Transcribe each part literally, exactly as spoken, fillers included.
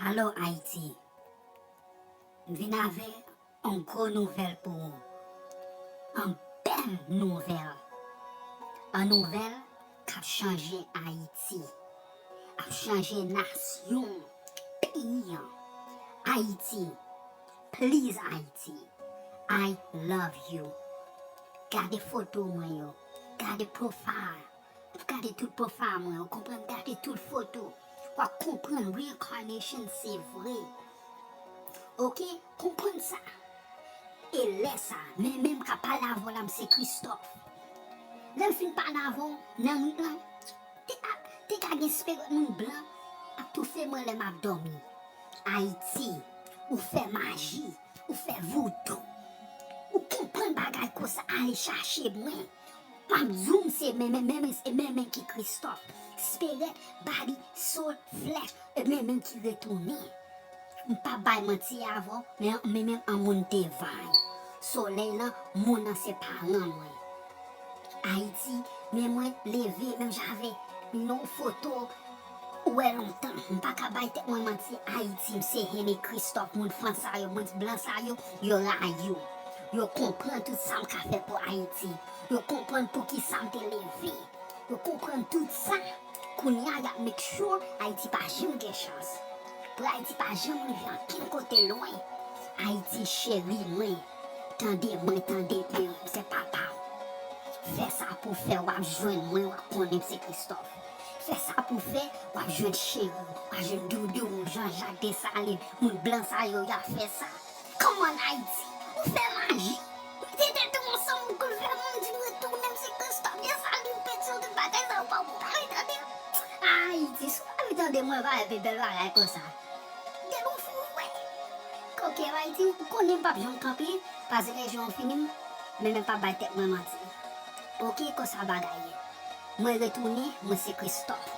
Alo Ayiti, m vin avè yon gwo nouvèl pou ou. Yon bèl nouvèl. Yon nouvèl k ap chanje Ayiti. Ap chanje nasyon, peyi an. Ayiti, please Ayiti, I love you. Gade foto mwen yo. Gade profile. Gade tout profile mwen, ou konprann? Gade tout foto. W ap konprann reincarnation se vre. Oke? Konprann sa. E lè sa, men menm ka pale avè w la, m se Christophe. Lè m fin pale avè w, nan nwit lan, te ka, te ka gen spirèt moun blan ap toufe mwen lè m ap dòmi. Ayiti, ou fè maji, ou fè voudou. Ou konprann bagay konsa, ale chache mwen. M ap di w, m se men, men, men, men, se men, men ki Christophe. Spirèt, body, soul, flesh, e men, men ki retounen. M p ap bay manti avè w, men, men, men an moun te vay. Solèy lan, moun nan se paran mwen. Ayiti, men mwen leve, menm jan avè yon foto ou wè lontan. M pa ka bay tèt mwen manti, Ayiti, m se Henry Christophe, moun Frans sa yo, moun blan sa yo, yo rayi w. Yo konprann tout sa m ka fè pou Ayiti. Yo konprann poukisa m te leve. Yo konprann tout sa. Kounye a, y ap make sure Ayiti pa janm gen chans. Pou Ayiti pa janm rive ankenn kote lwen. Ayiti cheri mwen, tande mwen, tande mwen, m se papa w. Fè sa pou fè, w ap jwenn mwen, w ap konnen m se Christophe. Fè sa pou fè, w ap jwenn cheri, w ap jwenn doudou, Jean Jacques Dessalines, moun blan sa yo, y ap fè sa. Come on Ayiti, ou fè maji. Mete tèt ou ansanm, ou konn fè moun di m retounen, m se Christophe Dessalines, Petion, tout bagay sa yo pa pou pale, tande. Ayiti, si w pa vle tande mwen pale pi bèl bagay konsa. Depi w fou, wi. Koke Ayiti, ou konnen m p ap janm kanpe, pase lejyon fini m, men men pa bay tèt mwen manti. Oke, konsa bagay ye. Mwen retounen, mwen se Christophe.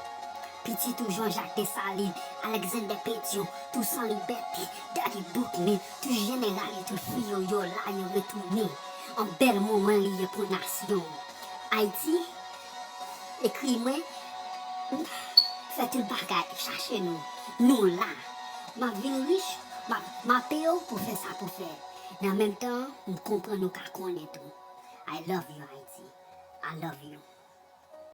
Pitit ou Jean Jacques Dessalines, Alexander Petion, Toussaint Liberté, Dany Boukman, tout jeneral yo, tout fi yo, yo la, yo retounen. Yon bèl moman li ye pou nasyon. Ayiti, ekri mwen, fè tout bagay, chache nou. Nou la. M ap vin rich, m ap, m ap peye w pou fè sa pou fè. Nan menm tan, m konprann ou ka konnen tou. I love you, Ayiti. I love you.